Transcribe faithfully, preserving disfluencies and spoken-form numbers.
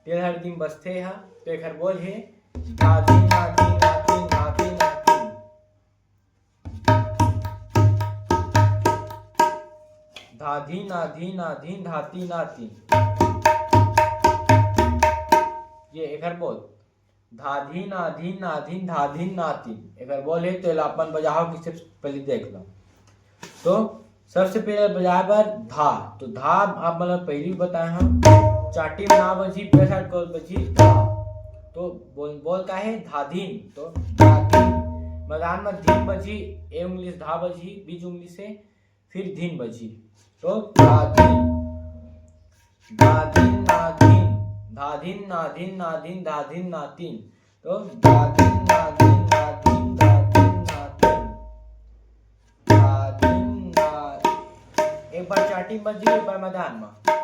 तेल हर दिन बजथे हा, तो एकर बोल हे धाधिन नाधिन नाधिन धाधिन नाधिन। धाधिन नाधिन नाधिन धातिन नातिन। ये एकर बोल धाधिन नाधिन नाधिन धाधिन नातिन। एकर बोल हे, तो एला अपन बजाहो किसे पहले देख लो। तो सबसे पहले बजाए बर धा, तो धा आप मन ल पहिली बताए हन, चाटी में ना बजी, पैसा कोल बजी धा। तो बोल, बोल का हे? धाधिन। तो धाधिन, मैदान में धिन बजी, ए उंगली से धा बजी, बीच उंगली से, फिर धिन बजी। तो धाधिन, धाधिन नाधिन, धाधिन नाधिन नाधिन धाधिन नातिन। तो धाधिन नाधिन नाधिन धाधिन नातिन। धाधिन ना, एक बार चाटी बजी, एक बार मैदान में।